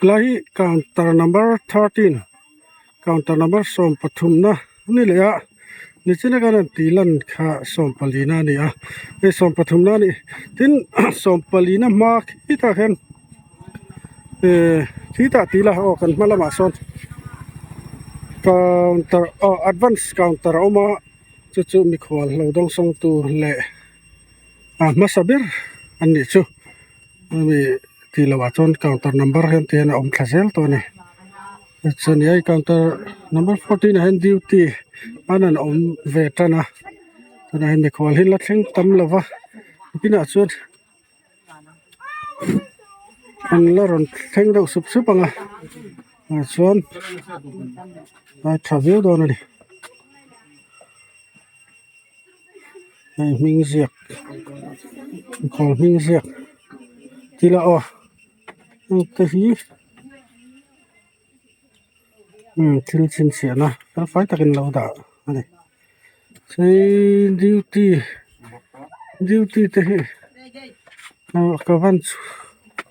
Helai hi counter number thirteen counter number sawm pathumna a ni leh a nichina kan han tih lan kha sawm palina a ni a hei sawm pathumna a ni tin sawm palina hma khitah khian ehh khitah tih ila aw kan hma lamah sawn counter aw advance counter a awm a chu chu mikhual lo dawng sawng tur leh a hmasa ber an nih chu. Hemi tih loh ah chuan counter number hian ti hian a awm thla zel tawh a ni chuan hei counter number fourteen ah hian duty an han awm ve tan a tunah hian mikhual hi la thleng tam lo va nakinah chuan an la rawn thleng deuh sup sup ang a ah chuan a tha viau dawn a ni. Hei hming ziak kawr hming ziak thil a aw heng te hi umm thil chhinchhiahna fel fai takin lo dah a ni hei duty duty te hi ka van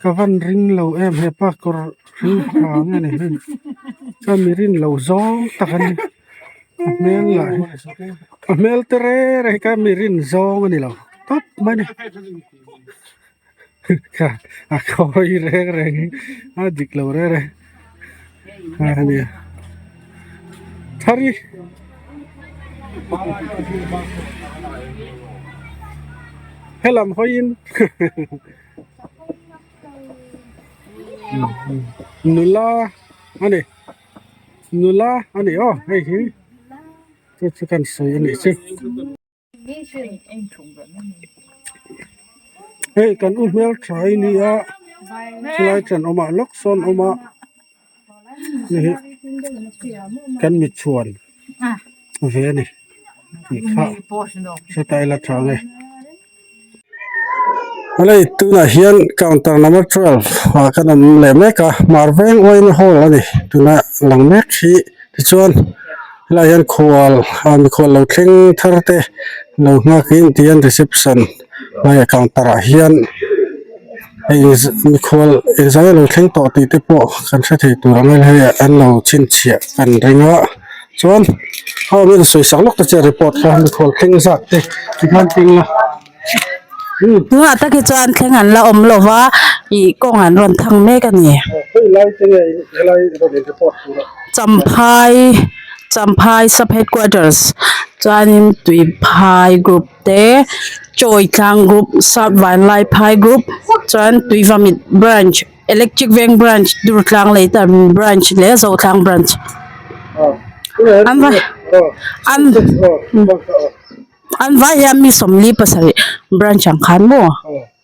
ka van ring lo em hepa kawr hring ha nge ni hei chuan mi rin loh zawng tak a ni. A hmel lah hi a hmel te reng reng hi kha mi rin zawng a ni lo tawp mai a ni a khawi reng reng hi a dik lo reng reng a nia thari helam hawiin nula a ni. Nula a ni aw hei hi chu chu kan sawi a nih chu hei kan u hmel tha hi nia chulai thenawmah lawk sawn awm a hei hi kan mi chhuan ve a ni tih kha hre ta ila tha ang e. Helei tunah hian counter number twelve ah kan awm leh mek a hmar veng uaina hall a ni tuna lang mek hi tichuan helaiah hian khual ah mikhual lo thleng thar te lo nghak in tihian reception hmaiah counter ah hian hei mikhual engzah nge lo thleng tawh tih te pawh kan hre thei tur ang hei an lo chhinchhiah kan ring a chuan ho hian sawisak lawk ta che report kha mikhual thleng zat te tikhan keng la. Tunah tak hi chuan thleng an la awm lo va ih kawng an rawn thang mek a ni. Champhai Champhai sub headquarters chuanin Tuiphai group te Chawitlang group South Vanlaiphai group chuan Tuivamit branch Electric Veng branch Durtlang Leitan branch leh Zotlang branch an va an. An vai hian mi sawmli pasarih branch ang khan maw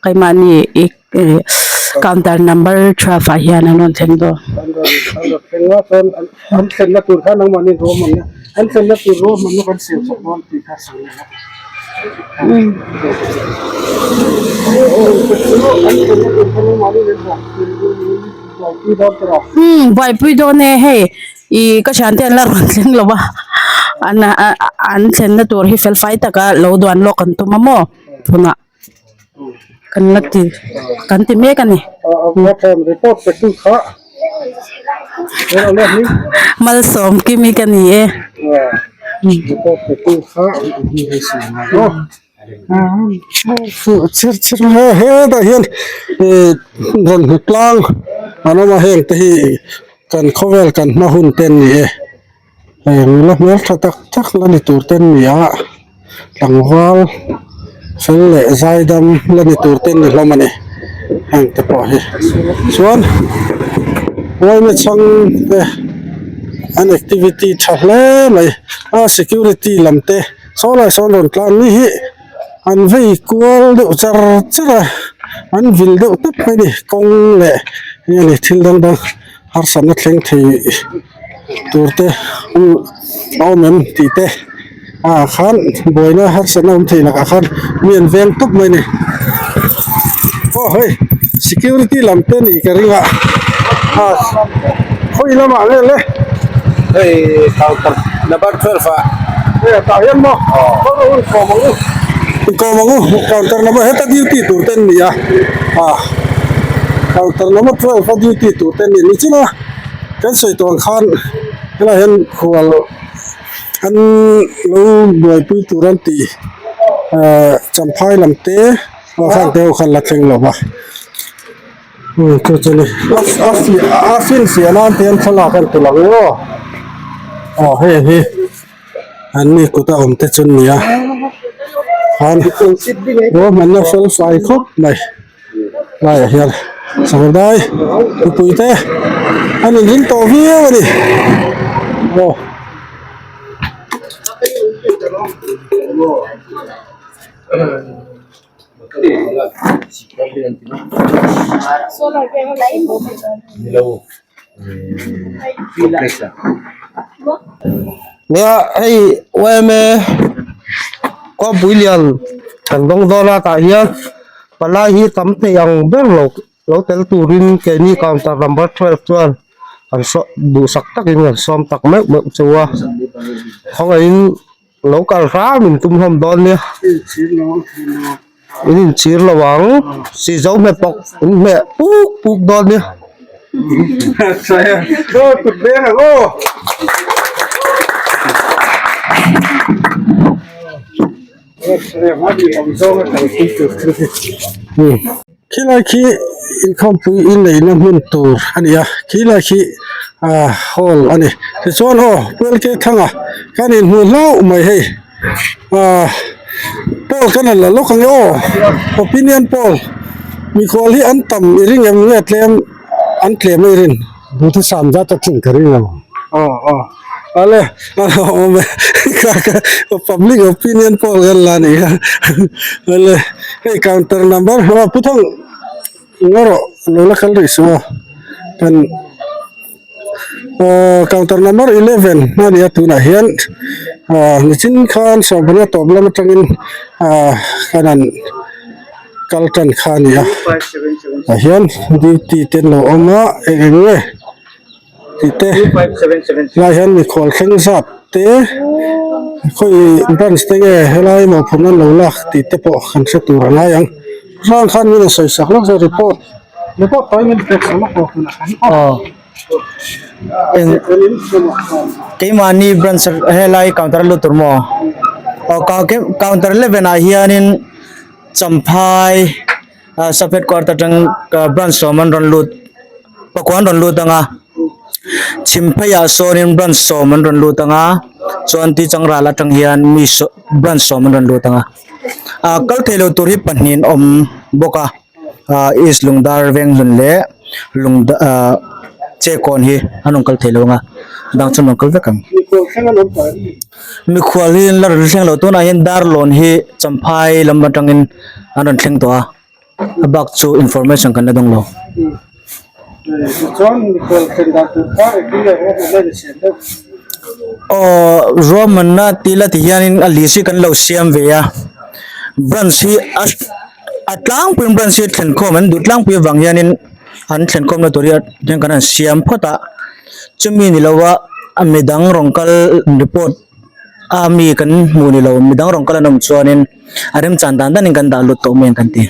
keimahni ih counter number twelve ah hian an rawn thleng dawn. Umm buaipui dawn e hei. Ih ka thiante an la rawn thleng lo a an an thlenna tur hi fel fai taka lo duan lawk an tum a maw tunah kan la ti kan ti mek a ni malsawm kimi ka ni e. Hetah hian ih rawn hmu tlang an awm a heng te hi kan khawvel kan hma hun te an ni e heng la hmel tha tak tak la ni tur te an ni a tlangval fel leh zaidam la ni tur te an ni hlawm a ni heng te pawh hi chuan uaina chhang te an activity tha hle mai a security lam te. Saw lai sawn rawn tlan ni hi an vei kual deuh char char a an vil deuh tawp mai a ni kawng leh eng nge ni thil dang dang harsatna thleng thei tur te a awm em tih te ah khan buaina harsatna awm thei lakah khan mi an veng tawp mai a ni aw hei security lam te a nih ka ring a ah khawi lamah nge le. Hei counter number twelve ah. Hei tah hian maw kawng a hun kawm ang u inkawm ang u counter number heta duty tur te an ni a ah. Counter number 12 a duty tur te an ni nichin a kan sawi tawh ang khan helaiah hian khual an lo buaipui tur an tih ahh champhai lam te aw khang te ho khan la thleng lo va umm chu chu ni a a finfiah nan te hian thlalak an ti lang aw aw hei hi. An mi kut a awm te chu an ni a khan ruahmanna fel fai khawp mai laiah hian sakawrdai mipui te an inring tawh viau a ni aw. Nia hei yma kawngpui lian kan dawng dawn a tah hian palai hi tam thei ang ber lo lo tel turin keini counter number 12 chuan an saw duhsak takin an sawm tak meuh meuh chu a khawngaihin. Lo kal hram in tum hlawm dawn nia. In inchhir lo ang. Si zo hmeh pawk in hmeh puk puk dawn nia. Khilai khi inkhawmpui inneihna hmun tur a ni a khilai khi ah hall a ni tichuan aw Puelke thanga kan inhmuh hlauh mai hei ah poll kan han la lawk ang e aw opinion poll mikhual hi an tam i ring em nge tlem an tlem a i rin. Duhthusam zat a tling ka ring lo. Aw aw ale a awm e public opinion poll kan la nih kha ale hei counter number aw pu thang ngaw rawh lo la kal rih suh aw kan aw counter number 11 a nia tunah hian ah nichin khan sawmpahnih a tawp lam atangin ah kan han kal tan kha a ni a tah hian duty te an lo awm a eng eng nge tih te helai hian mikhual thleng zat te khawi branch te nge helai mawhphurhna an lo lak tih te pawh kan hre tur a ngai ang hrang khan min rawn sawi sak lawk zawk report report tawi min pek sak lawk bawk aw eng keimahni branch helai counter a lut tur maw aw counter 11 ah hianin Champhai sub headquarter atang branch sawm an rawn lut pakua an rawn lut ang a Chhimpheiah sawnin branch sawm an rawn lut ang a chuan Tuichangral atang hian mi saw branch sawm an rawn lut ang a ah kal theih loh tur hi pahnih an awm bawk a ah East Lungdar Venghlun leh Lungdar ah Chekawn hi an rawn kal thei lo ang a dang chu an rawn kal vek ang. Mikhual hi an la rawn thleng lo tunah hian Darlawn hi Champhai lam atangin an rawn thleng tawh a a bak chu information kan la dawng lo. Aw ruahmanna tih la ti hianin a list hi kan lo siam ve a branch hi a a tlangpuiin branch hi thlenkhawm an duh tlangpui avang hianin an thlenkhawmna tur hi hian kan han siam phawt a. Chumi ni lova a midang rawn kal report a mi kan hmuh ni lo midang rawn kal an awm chuanin a remchan dan danin kan dah lut tawh mai ang kan ti.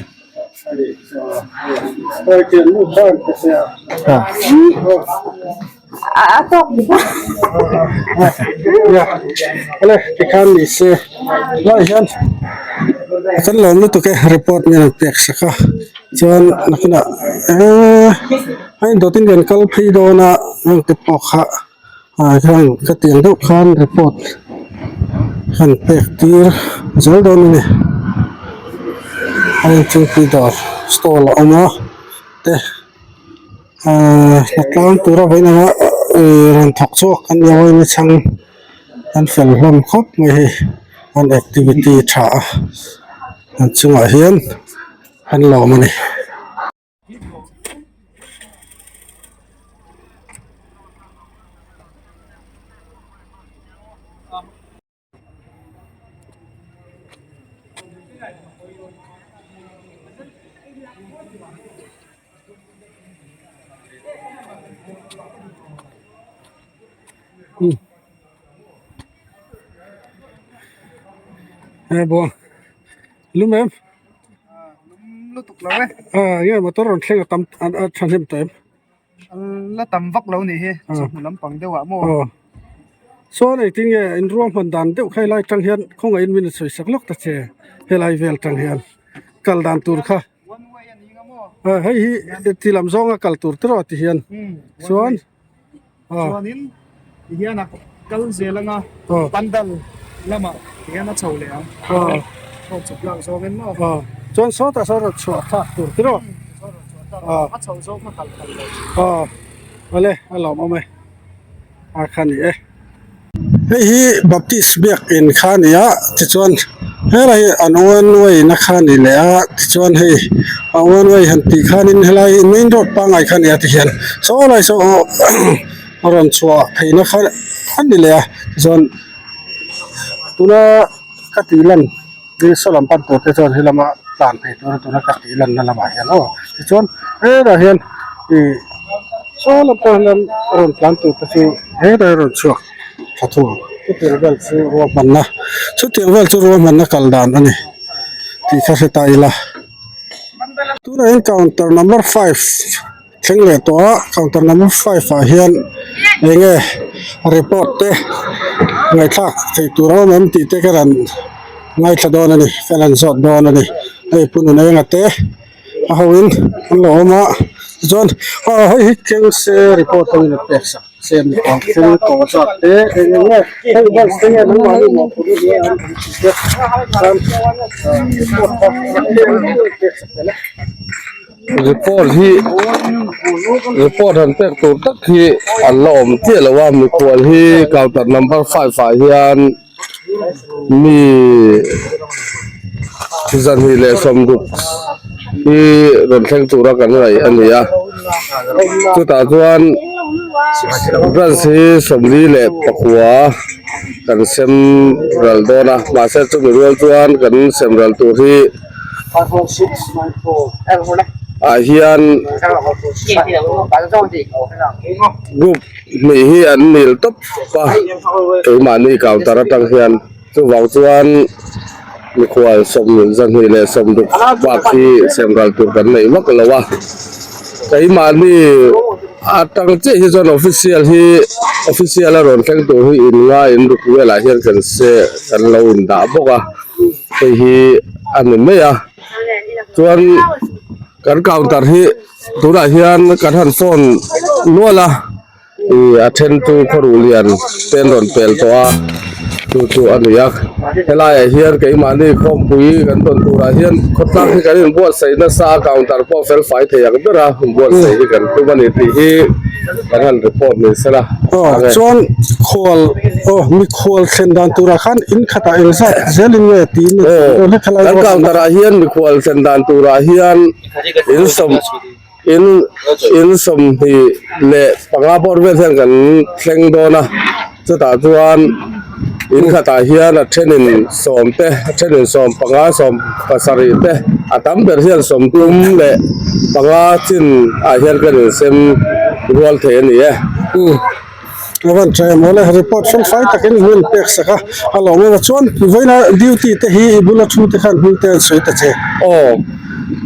Kan lawm lutuk e report nge an pek sak a chuan nakinah eee a indawtin kan kal phei dawn a heng te pawh kha ah khan ka tiang deuh khan report han pek tir zel dawn a ni hei thingpui dawr stall a awm a te ahh hnatlang tura vawiin anga rawn thawk chhuak an ni a ni chhang. An fel hlawm khawp mai hei an activity tha a an chungah hian an lawm a ni. He buang lum em. lutuk lo e. Ah nge motor rawn thleng a tam a thahnem tawh em? La tam vak lo nih hi chawhnu lampang deuh ah maw. Aw chuan engtin nge in ruahman dan deuh kha helai tang hian khawngaih in min sawi sak lawk ta che helai vel tang hian kal dan tur kha. One way a ni nga maw? Ah hei hi ti lam zawnga kal tur te rawh ti hian chuan ah. Chuanin ti hian a kal zel anga pandal lamah ti hian a chho leh ang. Ah. Aw chhuk lak zawngin maw? Ah chuan sawtah sawn rawn chhuah thlak tur te rawh. Ah a chho zawk a kal phal lo. Ah awle a lawmawm e a kha ni e. Hei hi Baptist biakin kha a ni a tichuan helai hi an one way na kha a ni leh a tichuan hei a one way han tih khanin helai hi main road pangngai kha a ni a tihian saw lai saw a rawn chhuah theihna kha a ni leh a tichuan tuna ka tih lan thil saw lam pan tur te chuan helama tlan phei tur a tuna ka tih lanna lamah hian aw tichuan hetah hian ih saw lam pawh hian rawn tlan tur te chu hetah hian rawn chhuak tha thung ang chutiang vel chu ruahmanna chutiang vel chu ruahmanna kal dan a ni tih kha hre ta ila tunah hian counter number five thleng leh tawh a counter number five ah hian eng nge report te ngaihthlak theih tur a awm em tih te ka rawn ngaithla dawn a ni ka rawn zawt dawn a ni hei pu nuna enga te a ho in an lo awm a tichuan aw hei hi thleng se report ho in an pek sak se mi pang thleng tawh zat te eng eng nge hei bus te nge nangmahni mawhphurhna nia an tih te chuan report kha pek sak tel a. Report hi report han pek tur tak hi an la awm chiah lo a mikhual hi counter number five ah hian mi zahnih leh sawmruk hi rawn thleng tura kan ngaih a ni a chutah chuan branch hi sawmli leh pakua kan sem ral dawn a mahse chumi rual chuan kan sem ral tur hi. Ah hian group hnih hi an nil tawp a keimahni counter atang hian chuvang chuan mikhual sawm zahnih leh sawmruk bak hi sem ral tur kan neih vak lo a keimahni atang chiah hi chuan official hi official a rawn thleng tur hi in nga in ruk velah hian kan se kan lo indah bawk a. Hei hi a ni mai a chuan kan counter hi tunah hian kan han phone nual a ih a then chu khawruh lian te an rawn pel tawh a chu chu a ni a helaiah hian keimahni khawmpui kan tawn turah hian khawtlang hi kan inbuatsaih nasa a counter pawh fel fai thei ang ber a inbuatsaih hi kan tum a ni tih hi kan han report ni sela. Aw chuan khual aw mikhual thlen dan turah khan in khatah eng zat zelin nge tiin aw kan counter ah hian mikhual thlen dan turah hian in sawm in in sawmhnih leh panga bawr vel hian kan thleng dawn a chutah chuan in khatah hian a thenin sawm te a thenin sawm panga sawm pasarih te a tam ber hian sawmtum leh panga chin ah hian kan insem rual thei a ni e. A van tha em awle report fel fai takin hun pek sak a a lawm em a chuan vawiina duty te hi i bula thu te khan hming te an sawi ta che. Aw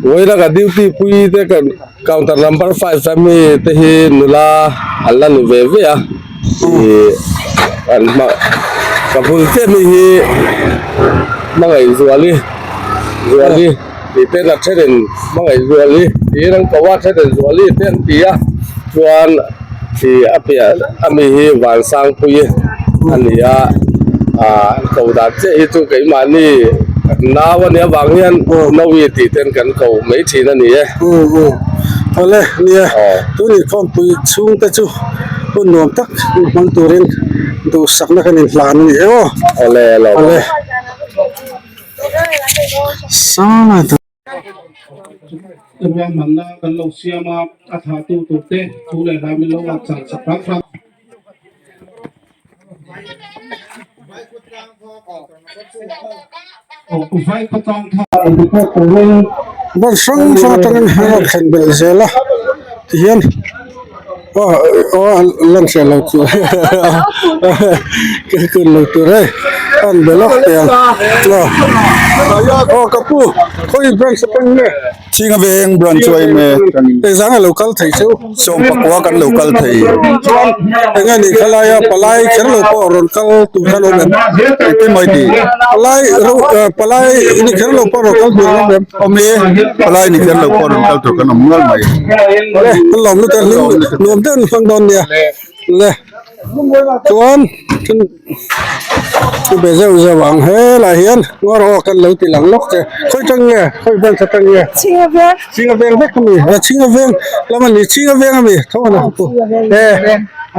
vawiina ka duty pui te kan counter number five a mi te hi nula an la ni ve ve a ih an hma ka bul chiah mi hi hmangaihzuali zuali tih ten a thenin hmangaihzuali tiin an ko a thenin zuali te an ti a chuan. Ih a piah a mi hi Vansangpui a ni a ah an ko dan chiah hi chu keimahni nau a nih avang hian Nawi tih ten kan ko mai thin a ni e. Umm awle nia tun inkhawmpui chhungte chu hun nuam tak hmang turin duhsakna kan inhlan a ni e aw. Awle awle. Sala. Ruahmanna kan lo siam a, a thahtu turte thu leh hla min lo lak char chak hram hram. Ban hrang hrang atangin a rawn thlen belh zel a tihian aw aw lan hriat loh chu ka kun lo tur hei a an be lawk teh ang aw aw ka pu khawi branch atang nge. Chhinga veng branch yma Engzang a lo kal thei cheu? Sawmpakua kan lo kal thei. Chuan eng a nih kha laia palai kher lo pawh rawn kal tur khan awm em? Engtin mai ti? Palai ro palai ni kher lo pawh rawn kal tur an awm em? Awm e, palai ni kher lo pawh rawn kal tur kan awm nual mai. Le, kan lawm lutuk a, hlim nuam deuh an hmang dawn nia. Le, chuan Chu be zeuh zeuh ang helai hian ngaw rawh kan lo ti lang lawk che khawi tang nge khawi veng kha tang nge Chhinga veng Chhinga veng vek ami a Chhinga veng lam ani Chhinga veng ami tho ana pu e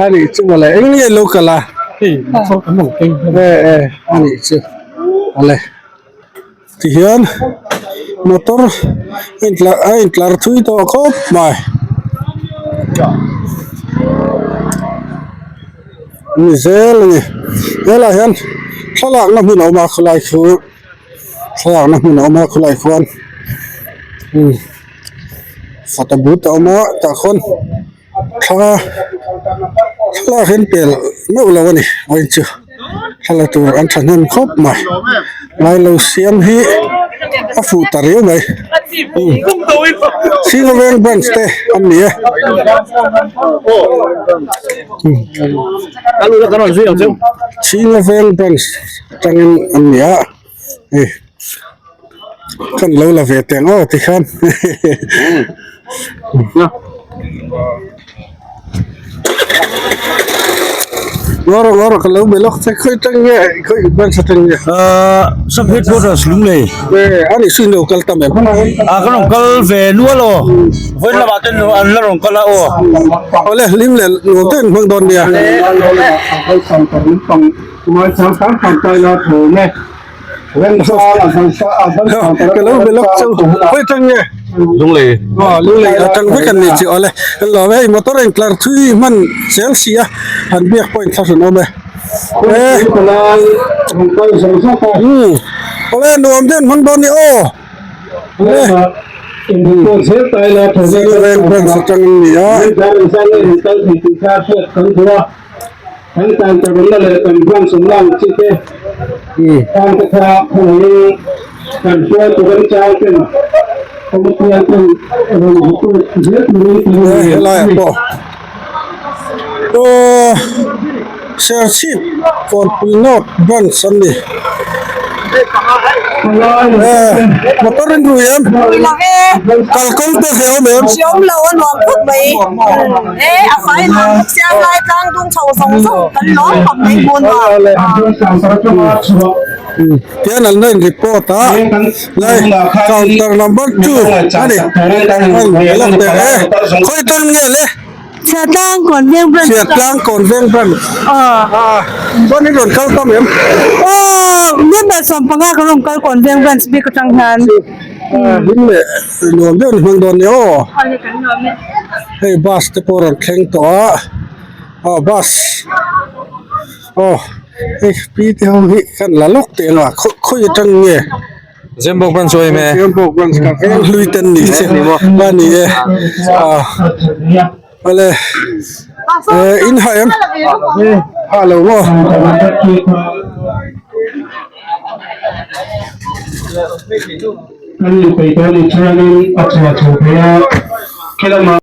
ani chu mawle eng nge lo kal a e e ani chu awle tihian motor a intlar a intlar thui tawh khawp mai. Ni zel a ni helaiah hian thlalakna hmun a awm a khawlai khu thlalakna hmun a awm a khawlai khuan umm photo booth a awm a tah khuan thla thlalak hi an pel meuh lo a ni vawiin chu thla la tur an thahnem khawp mai lai lo siam hi a fuh ta riau mai umm Chhinga veng branch te an ni e. Chhinga veng branch atangin an ni a hei kan lo la ve teh ang aw tikhan ngaw rawh ngaw rawh ka lo be lawk che khawi tang nge khawi branch atang nge ahh sub headquarters Lunglei a nih chu in lo kal ta mai a ka rawn kal ve nual aw vawiin lamah te an la rawn kal a aw. Awle hlim leh nuam deuh in hmang dawn nia. Ka lo be lawk cheu khawi atang nge Lunglei aw Lunglei atang vek an ni chu awle kan lawm e hei motor a intlar thui hman zel si a han biak pawh inthlahrun awm e e awle nuam deuh in hmang dawn nia aw. Zing branch atang an ni a. Helaiah pawh aw Serchhip Kawnpui North branch an ni. Motor in rui em? Rui lo e. Kalkawng te hle awm em? Hre awm lo a nuam khawp mai. E a fai nuam khawp sia lai tlang dung chho zawng zawng kan lawm khawp mai hmun a. Tian an la in report a lai counter number 2 ani. Khawi tang nge le? Chhiatlang Kawnveng Branch. Chhiatlang Kawnveng Branch. Aw. Chuan i rawn kal tam em? Aw, member 15 ka rawn kal Kawnveng Branch bik atang hian. Hlim leh nuam deuh ni hmang dawn nia aw. Hei bus te pawh rawn thleng tawh a, aw bus aw hei pi te ho hi kan la lawk teh ang a khawi atang nge. Zembawk branch chu em e? Zembawk branch ka veng hlui ten ni che a ni e. Awle in ha em? Ha lo maw? Kan inpeih tawh a nih chuanin a chhuah chho thei a, khi lamah.